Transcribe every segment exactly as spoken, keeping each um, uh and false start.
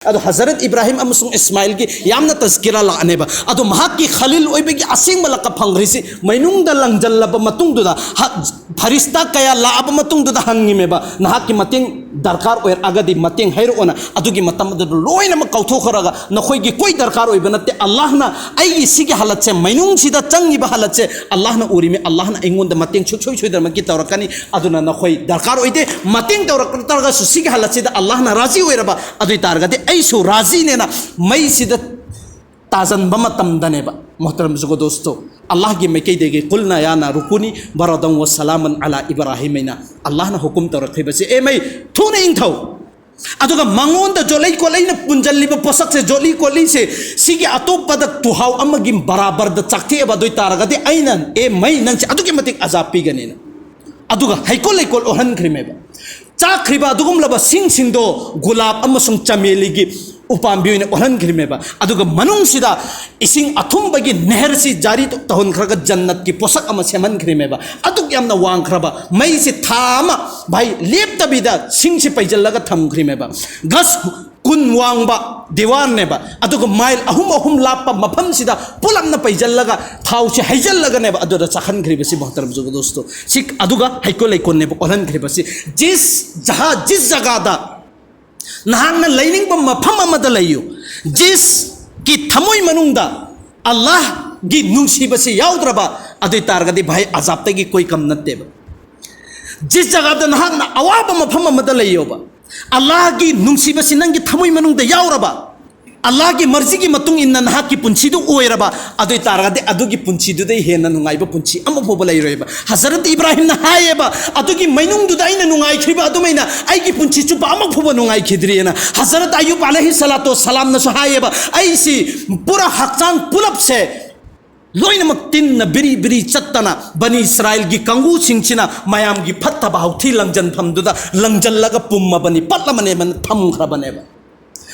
ꯑꯗꯣ ꯍꯖꯔꯠ ꯏꯕ꯭ꯔꯥꯍꯤꯝ ꯑꯃꯁꯨꯡ ꯏꯁꯃꯥꯏꯜꯒꯤ ꯌꯥꯝꯅ ꯇꯖꯀꯤꯔꯥ ꯂꯥꯛꯑꯅꯦꯕ꯫ ꯑꯗꯣ ꯃꯍꯥꯛꯀꯤ ꯈꯂꯤꯜ ꯑꯣꯏꯕꯒꯤ ꯑꯁꯦꯡꯕ ꯂꯥꯛꯀ ꯐꯪꯈ꯭ꯔꯤꯁꯤ ꯃꯩꯅꯨꯡꯗ ꯂꯪꯖꯜꯂꯕ ꯃꯇꯨꯡꯗꯨꯗ, ꯍ-, ꯐꯔꯤꯁꯇꯥ ꯀꯌꯥ ꯂꯥꯛꯑꯕ ꯃꯇꯨꯡꯗꯨꯗ ꯍꯪꯉꯤꯃꯦꯕ, "ꯅꯍꯥꯛꯀꯤ ꯃꯇꯦꯡ ꯗꯔꯀꯥꯔ ꯑꯣꯏꯔꯛꯑꯒꯗꯤ ꯃꯇꯦꯡ ꯍꯥꯏꯔꯛꯑꯣꯅ"꯫ ꯑꯗꯨꯒꯤ ꯃꯇꯝ ꯑꯗꯨꯗ ꯂꯣꯏꯅꯃꯛ ꯀꯥꯎꯊꯣꯛꯈ꯭ꯔꯒ, "ꯅꯈꯣꯏꯒꯤ ꯀꯣꯏ ꯗꯔꯀꯥꯔ ꯑꯣꯏꯕ ꯅꯠꯇꯦ, ꯑꯜꯂꯥꯍꯅ ꯑꯩꯒꯤ ꯁꯤꯒꯤ ꯍꯥꯂꯠꯁꯦ, ꯃꯩꯅꯨꯡꯁꯤꯗ ꯆꯪꯉꯤꯕ ꯍꯥꯂꯠꯁꯦ ꯑꯜꯂꯥꯍꯅ ꯎꯔꯤꯃꯤ, ꯑꯜꯂꯥꯍꯅ ꯑꯩꯉꯣꯟꯗ ꯃꯇꯦꯡ ꯁꯨꯡꯁꯣꯏ ꯁꯣꯏꯗꯅꯃꯛꯀꯤ ꯇꯧꯔꯛꯀꯅꯤ, ꯑꯗꯨꯅ ꯅꯈꯣꯏ ꯗꯔꯀꯥꯔ ꯑꯣꯏꯗꯦ꯫ ꯃꯇꯦꯡ ꯇꯧꯔꯛꯇ꯭ꯔꯒꯁꯨ ꯁꯤꯒꯤ ꯍꯥꯂꯠꯁꯤꯗ ꯑꯜꯂꯥꯍꯅ ꯔꯥꯖꯤ ꯑꯣꯏꯔꯕ ꯑꯗꯨ ꯑꯣꯏ ꯇꯥꯔꯒꯗꯤ ꯑꯩꯁꯨ ꯔꯥꯖꯤꯅꯦꯅ ꯃꯩꯁꯤꯗ ꯇꯥꯖꯟꯕ ꯃꯇꯝꯗꯅꯦꯕ, ꯃꯣꯍꯇꯔꯝ ꯖꯨꯒꯣ ꯗꯣꯁꯇꯣ, ꯑꯜꯂꯥꯍꯒꯤ ꯃꯥꯏꯀꯩꯗꯒꯤ "ꯀꯨꯜꯅꯥ ꯌꯥ ꯅꯥꯔꯨ ꯀꯨꯅꯤ ꯕꯔꯗꯟ ꯋꯥ ꯁꯂꯥꯃꯟ ꯑꯂꯥ ꯏꯕ꯭ꯔꯥꯍꯤꯝ" ꯍꯥꯏꯅ ꯑꯜꯂꯥꯍꯅ ꯍꯨꯀꯨꯝ ꯇꯧꯔꯛꯈꯤꯕꯁꯦ, "ꯑꯦ ꯃꯩ, ꯊꯨꯅ ꯏꯪꯊꯧ"꯫ ꯑꯗꯨꯒ ꯃꯉꯣꯟꯗ ꯖꯣꯠꯂꯩ ꯀꯣꯠꯂꯩꯅ ꯄꯨꯟꯖꯜꯂꯤꯕ ꯄꯣꯠꯁꯛꯁꯦ, ꯖꯣꯠꯂꯤ ꯀꯣꯠꯂꯤꯁꯦ, ꯁꯤꯒꯤ ꯑꯇꯣꯞꯄꯗ ꯇꯨꯍꯥꯎ ꯑꯃꯒꯤ ꯕꯔꯥꯕꯔꯗ ꯆꯥꯛꯊꯦꯛꯑꯕ ꯑꯗꯨ ꯑꯣꯏ ꯇꯥꯔꯒꯗꯤ ꯑꯩꯅ, "ꯑꯦ ꯃꯩ, ꯅꯪꯁꯦ ꯑꯗꯨꯛꯀꯤ ꯃꯇꯤꯛ ꯑꯖꯥꯕ ꯄꯤꯒꯅꯤꯅ"꯫ ꯑꯗꯨꯒ ꯍꯩꯀꯣꯜ ꯂꯩꯀꯣꯜ ꯑꯣꯜꯍꯟꯈ꯭ꯔꯤꯃꯦꯕ꯫ ꯆꯥꯛꯈ꯭ꯔꯤꯕ ꯑꯗꯨꯒꯨꯝꯂꯕ ꯁꯤꯡꯁꯤꯡꯗꯣ ꯒꯨꯂꯥꯞ ꯑꯃꯁꯨꯡ ꯆꯃꯦꯂꯤꯒꯤ ꯎꯄꯥꯝꯕꯤ ꯑꯣꯏꯅ ꯑꯣꯜꯍꯟꯈ꯭ꯔꯤꯃꯦꯕ꯫ ꯑꯗꯨꯒ ꯃꯅꯨꯡꯁꯤꯗ ꯏꯁꯤꯡ ꯑꯊꯨꯝꯕꯒꯤ ꯅꯦꯍꯔꯁꯤ ꯖꯥꯔꯤ ꯇꯧꯍꯟꯈ꯭ꯔꯒ ꯖꯟꯅꯠꯀꯤ ꯄꯣꯠꯁꯛ ꯑꯃ ꯁꯦꯝꯍꯟꯈ꯭ꯔꯤꯃꯦꯕ꯫ ꯑꯗꯨꯛ ꯌꯥꯝꯅ ꯋꯥꯡꯈ꯭ꯔꯕ ꯃꯩꯁꯤ ꯊꯥ ꯑꯃ, ꯚꯥꯏ, ꯂꯦꯞꯇꯕꯤꯗ ꯁꯤꯡꯁꯤ ꯄꯩꯖꯜꯂꯒ ꯊꯝꯈ꯭ꯔꯤꯃꯦꯕ꯫ ꯒꯁ ꯀꯨꯟ ꯋꯥꯡꯕ ꯗꯤꯋꯥꯔꯅꯦꯕ꯫ ꯑꯗꯨꯒ ꯃꯥꯏꯜ ꯑꯍꯨꯝ ꯑꯍꯨꯝ ꯂꯥꯞꯄ ꯃꯐꯝꯁꯤꯗ ꯄꯨꯂꯞꯅ ꯄꯩꯖꯜꯂꯒ ꯊꯥꯎꯁꯤ ꯍꯩꯖꯜꯂꯒꯅꯦꯕ ꯑꯗꯨꯗ ꯆꯥꯍꯟꯈ꯭ꯔꯤꯕꯁꯤ, ꯃꯣꯍꯇꯔꯝ ꯖꯨꯒꯣ ꯗꯣꯁꯇꯣ꯫ ꯁꯤ ꯑꯗꯨꯒ ꯍꯩꯀꯣꯜ ꯂꯩꯀꯣꯜꯅꯦꯕ ꯑꯣꯜꯍꯟꯈ꯭ꯔꯤꯕꯁꯤ꯫ ꯖꯤꯁ ꯖꯍꯥ, ꯖꯤꯁ ꯖꯒꯥꯗ ꯅꯍꯥꯛꯅ ꯂꯩꯅꯤꯡꯕ ꯃꯐꯝ ꯑꯃꯗ ꯂꯩꯌꯨ, ꯖꯤꯁꯀꯤ ꯊꯃꯣꯏ ꯃꯅꯨꯡꯗ ꯑꯜꯂꯥꯍꯒꯤ ꯅꯨꯡꯁꯤꯕꯁꯤ ꯌꯥꯎꯗ꯭ꯔꯕ ꯑꯗꯨ ꯑꯣꯏ ꯇꯥꯔꯒꯗꯤ, ꯚꯥꯏ, ꯑꯖꯥꯕꯇꯒꯤ ꯀꯣꯏ ꯀꯝ ꯅꯠꯇꯦꯕ꯫ ꯖꯤꯁ ꯖꯒꯥꯗ ꯅꯍꯥꯛꯅ ꯑꯋꯥꯕ ꯃꯐꯝ ꯑꯃꯗ ꯂꯩꯌꯣꯕ, ꯑꯜꯂꯥꯍꯒꯤ ꯅꯨꯡꯁꯤꯕꯁꯤ ꯅꯪꯒꯤ ꯊꯃꯣꯏ ꯃꯅꯨꯡꯗ ꯌꯥꯎꯔꯕ, ꯑꯜꯂꯥꯍꯒꯤ ꯃꯔꯖꯤꯒꯤ ꯃꯇꯨꯡ ꯏꯟꯅ ꯅꯍꯥꯛꯀꯤ ꯄꯨꯟꯁꯤꯗꯨ ꯑꯣꯏꯔꯕ ꯑꯗꯨ ꯑꯣꯏ ꯇꯥꯔꯒꯗꯤ, ꯑꯗꯨꯒꯤ ꯄꯨꯟꯁꯤꯗꯨꯗꯩ ꯍꯦꯟꯅ ꯅꯨꯡꯉꯥꯏꯕ ꯄꯨꯟꯁꯤ ꯑꯃ ꯐꯥꯎꯕ ꯂꯩꯔꯣꯏꯕ꯫ ꯍꯖꯔꯠ ꯏꯕ꯭ꯔꯥꯍꯤꯝꯅ ꯍꯥꯏꯌꯦꯕ, "ꯑꯗꯨꯒꯤ ꯃꯩꯅꯨꯡꯗꯨꯗ ꯑꯩꯅ ꯅꯨꯡꯉꯥꯏꯈ꯭ꯔꯤꯕ ꯑꯗꯨꯃꯥꯏꯅ ꯑꯩꯒꯤ ꯄꯨꯟꯁꯤ ꯆꯨꯞꯄ ꯑꯃ ꯐꯥꯎꯕ ꯅꯨꯡꯉꯥꯏꯈꯤꯗ꯭ꯔꯤꯑꯅ"꯫ ꯍꯖꯔꯠ ꯑꯌꯨꯕ ꯑꯂꯩꯍꯤ ꯁꯂꯥꯇꯨ ꯁꯂꯥꯝꯅꯁꯨ ꯍꯥꯏꯌꯦꯕ, "ꯑꯩꯁꯤ ꯄꯨꯔꯥ ꯍꯛꯆꯥꯡ ꯄꯨꯂꯞꯁꯦ ꯂꯣꯏꯅꯃꯛ ꯇꯤꯟꯅ ꯕꯤꯔꯤ ꯕꯤꯔꯤ ꯆꯠꯇꯅ ꯕꯅꯤ ꯏꯁꯔꯥꯏꯜꯒꯤ ꯀꯥꯡꯕꯨꯁꯤꯡꯁꯤꯅ ꯃꯌꯥꯝꯒꯤ ꯐꯠꯇꯕ ꯍꯥꯎꯊꯤ ꯂꯪꯖꯟꯐꯝꯗꯨꯗ ꯂꯪꯖꯜꯂꯒ ꯄꯨꯝꯃꯕꯅꯤ, ꯄꯠꯂꯕꯅꯦꯕ", ꯊꯝꯈ꯭ꯔꯕꯅꯦꯕ꯫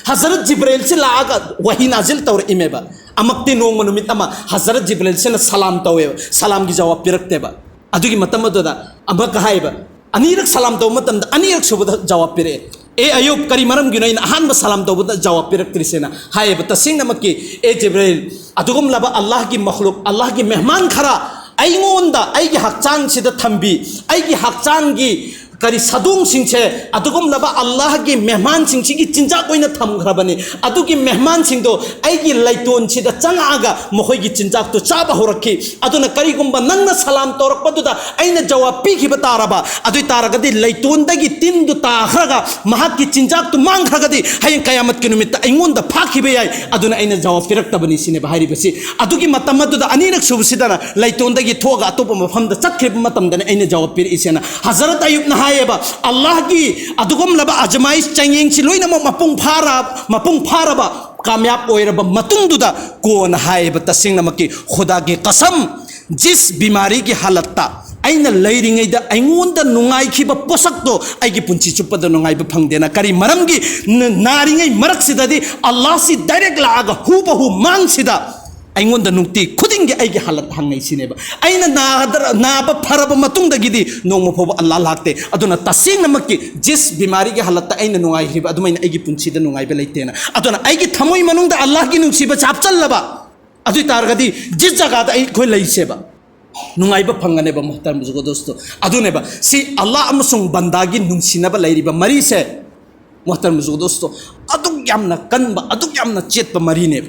ꯍꯖꯔꯠ ꯖꯤꯕ꯭ꯔꯦꯜꯁꯤ ꯂꯥꯛꯑꯒ ꯋꯥꯍꯤ ꯅꯥꯖꯤꯜ ꯇꯧꯔꯛꯏꯃꯦꯕ꯫ ꯑꯃꯛꯇꯤ ꯅꯣꯡꯃ ꯅꯨꯃꯤꯠ ꯑꯃ ꯍꯖꯔꯠ ꯖꯤꯕ꯭ꯔꯦꯜꯁꯤꯅ ꯁꯂꯥꯝ ꯇꯧꯋꯦꯕ, ꯁꯂꯥꯝꯒꯤ ꯖꯋꯥꯕ ꯄꯤꯔꯛꯇꯦꯕ꯫ ꯑꯗꯨꯒꯤ ꯃꯇꯝ ꯑꯗꯨꯗ ꯑꯃꯛꯀ ꯍꯥꯏꯕ, ꯑꯅꯤꯔꯛ ꯁꯂꯥꯝ ꯇꯧꯕ ꯃꯇꯝꯗ ꯑꯅꯤꯔꯛ ꯁꯨꯕꯗ ꯖꯋꯥꯕ ꯄꯤꯔꯛꯑꯦ꯫ "ꯑꯦ ꯑꯌꯨꯕ, ꯀꯔꯤ ꯃꯔꯝꯒꯤꯅꯣ ꯑꯩꯅ ꯑꯍꯥꯟꯕ ꯁꯂꯥꯝ ꯇꯧꯕꯗ ꯖꯋꯥꯕ ꯄꯤꯔꯛꯇ꯭ꯔꯤꯁꯦꯅ?" ꯍꯥꯏꯌꯦꯕ꯫ ꯇꯁꯦꯡꯅꯃꯛꯀꯤ, "ꯑꯦ ꯖꯤꯕ꯭ꯔꯤꯜ, ꯑꯗꯨꯒꯨꯝꯂꯕ ꯑꯜꯂꯥꯍꯒꯤ ꯃꯈꯂꯨꯛ, ꯑꯜꯂꯥꯍꯒꯤ ꯃꯦꯍꯃꯥꯟ ꯈꯔ ꯑꯩꯉꯣꯟꯗ, ꯑꯩꯒꯤ ꯍꯛꯆꯥꯡꯁꯤꯗ ꯊꯝꯕꯤ, ꯑꯩꯒꯤ ꯍꯛꯆꯥꯡꯒꯤ ꯀꯔꯤ ꯁꯥꯗꯣꯡꯁꯤꯡꯁꯦ ꯑꯗꯨꯒꯨꯝꯂꯕ ꯑꯜꯂꯥꯍꯒꯤ ꯃꯦꯍꯃꯥꯟꯁꯤꯡꯁꯤꯒꯤ ꯆꯤꯟꯖꯥꯛ ꯑꯣꯏꯅ ꯊꯝꯈ꯭ꯔꯕꯅꯤ꯫ ꯑꯗꯨꯒꯤ ꯃꯦꯍꯃꯥꯟꯁꯤꯡꯗꯣ ꯑꯩꯒꯤ ꯂꯩꯇꯣꯟꯁꯤꯗ ꯆꯪꯉꯛꯑꯒ ꯃꯈꯣꯏꯒꯤ ꯆꯤꯟꯖꯥꯛꯇꯨ ꯆꯥꯕ ꯍꯧꯔꯛꯈꯤ꯫ ꯑꯗꯨꯅ ꯀꯔꯤꯒꯨꯝꯕ ꯅꯪꯅ ꯁꯂꯥꯝ ꯇꯧꯔꯛꯄꯗꯨꯗ ꯑꯩꯅ ꯖꯋꯥꯕ ꯄꯤꯈꯤꯕ ꯇꯥꯔꯕ, ꯑꯗꯨ ꯑꯣꯏ ꯇꯥꯔꯒꯗꯤ ꯂꯩꯇꯣꯟꯗꯒꯤ ꯇꯤꯟꯗꯨ ꯇꯥꯈ꯭ꯔꯒ ꯃꯍꯥꯛꯀꯤ ꯆꯤꯟꯖꯥꯛꯇꯨ ꯃꯥꯡꯈ꯭ꯔꯒꯗꯤ ꯍꯌꯦꯡ ꯀꯌꯥꯃꯠꯀꯤ ꯅꯨꯃꯤꯠꯇ ꯑꯩꯉꯣꯟꯗ ꯐꯥꯈꯤꯕ ꯌꯥꯏ꯫ ꯑꯗꯨꯅ ꯑꯩꯅ ꯖꯋꯥꯕ ꯄꯤꯔꯛꯇꯕꯅꯤ" ꯁꯤꯅꯦꯕ ꯍꯥꯏꯔꯤꯕꯁꯤ꯫ ꯑꯗꯨꯒꯤ ꯃꯇꯝ ꯑꯗꯨꯗ ꯑꯅꯤꯔꯛ ꯁꯨꯕꯁꯤꯗꯅ ꯂꯩꯇꯣꯟꯗꯒꯤ ꯊꯣꯛꯑꯒ ꯑꯇꯣꯞꯄ ꯃꯐꯝꯗ ꯆꯠꯈ꯭ꯔꯤꯕ ꯃꯇꯝꯗꯅ ꯑꯩꯅ ꯖꯋꯥꯕ ꯄꯤꯔꯛꯏꯁꯦꯅ ꯍꯖꯔꯠ ꯑꯌꯨꯕꯅ ꯍꯥꯏꯌꯦꯕ꯫ "ꯑꯜꯂꯥꯍꯒꯤ ꯑꯗꯨꯒꯨꯝꯂꯕ ꯑꯖꯃꯥꯏꯁ, ꯆꯥꯡꯌꯦꯡꯁꯤ ꯂꯣꯏꯅꯃꯛ ꯃꯄꯨꯡ ꯐꯥꯔ-, ꯃꯄꯨꯡ ꯐꯥꯔꯕ, ꯀꯥꯃꯌꯥꯕ ꯑꯣꯏꯔꯕ ꯃꯇꯨꯡꯗꯨꯗ ꯀꯣꯟꯅ ꯍꯥꯏꯌꯦꯕ, ꯇꯁꯦꯡꯅꯃꯛꯀꯤ ꯈꯨꯗꯥꯒꯤ ꯀꯁꯝ, ꯖꯤꯁ ꯕꯤꯃꯥꯔꯤꯒꯤ ꯍꯥꯂꯠꯇ ꯑꯩꯅ ꯂꯩꯔꯤꯉꯩꯗ ꯑꯩꯉꯣꯟꯗ ꯅꯨꯡꯉꯥꯏꯈꯤꯕ ꯄꯣꯠꯁꯛꯇꯣ ꯑꯩꯒꯤ ꯄꯨꯟꯁꯤ ꯆꯨꯞꯄꯗ ꯅꯨꯡꯉꯥꯏꯕ ꯐꯪꯗꯦꯅ꯫ ꯀꯔꯤ ꯃꯔꯝꯒꯤ? ꯅ-, ꯅꯥꯔꯤꯉꯩ ꯃꯔꯛꯁꯤꯗꯗꯤ ꯑꯜꯂꯥꯍꯁꯤ ꯗꯥꯏꯔꯦꯛ ꯂꯥꯛꯑꯒ ꯍꯨꯕꯍꯨ ꯃꯥꯡꯁꯤꯗ ꯑꯩꯉꯣꯟꯗ ꯅꯨꯡꯇꯤ ꯈꯨꯗꯤꯡꯒꯤ ꯑꯩꯒꯤ ꯍꯥꯂꯠ ꯍꯪꯉꯛꯏꯁꯤꯅꯦꯕ꯫ ꯑꯩꯅ ꯅꯥꯗ꯭ꯔ-, ꯅꯥꯕ ꯐꯔꯕ ꯃꯇꯨꯡꯗꯒꯤꯗꯤ ꯅꯣꯡꯃ ꯐꯥꯎꯕ ꯑꯜꯂꯥꯍ ꯂꯥꯛꯇꯦ꯫ ꯑꯗꯨꯅ ꯇꯁꯦꯡꯅꯃꯛꯀꯤ ꯖꯤꯁ ꯕꯤꯃꯥꯔꯤꯒꯤ ꯍꯥꯂꯠꯇ ꯑꯩꯅ ꯅꯨꯡꯉꯥꯏꯈꯤꯕ ꯑꯗꯨꯃꯥꯏꯅ ꯑꯩꯒꯤ ꯄꯨꯟꯁꯤꯗ ꯅꯨꯡꯉꯥꯏꯕ ꯂꯩꯇꯦꯅ꯫ ꯑꯗꯨꯅ ꯑꯩꯒꯤ ꯊꯃꯣꯏ ꯃꯅꯨꯡꯗ ꯑꯜꯂꯥꯍꯒꯤ ꯅꯨꯡꯁꯤꯕ ꯆꯥꯞꯆꯜꯂꯕ, ꯑꯗꯨ ꯑꯣꯏ ꯇꯥꯔꯒꯗꯤ ꯖꯤꯁ ꯖꯒꯥꯗ ꯑꯩꯈꯣꯏ ꯂꯩꯁꯦꯕ, ꯅꯨꯡꯉꯥꯏꯕ ꯐꯪꯒꯅꯦꯕ, ꯃꯨꯍꯇꯔꯝ ꯕꯨꯖꯨꯔꯒ ꯗꯣꯁꯇꯣ꯫ ꯑꯗꯨꯅꯦꯕ, ꯁꯤ ꯑꯜꯂꯥꯍ ꯑꯃꯁꯨꯡ ꯕꯟꯗꯥꯒꯤ ꯅꯨꯡꯁꯤꯅꯕ ꯂꯩꯔꯤꯕ ꯃꯔꯤꯁꯦ, ꯃꯨꯍꯇꯔꯝ ꯕꯨꯖꯨꯔꯒ ꯗꯣꯁꯇꯣ, ꯑꯗꯨꯛ ꯌꯥꯝꯅ ꯀꯟꯕ, ꯑꯗꯨꯛ ꯌꯥꯝꯅ ꯆꯦꯠꯄ ꯃꯔꯤꯅꯦꯕ꯫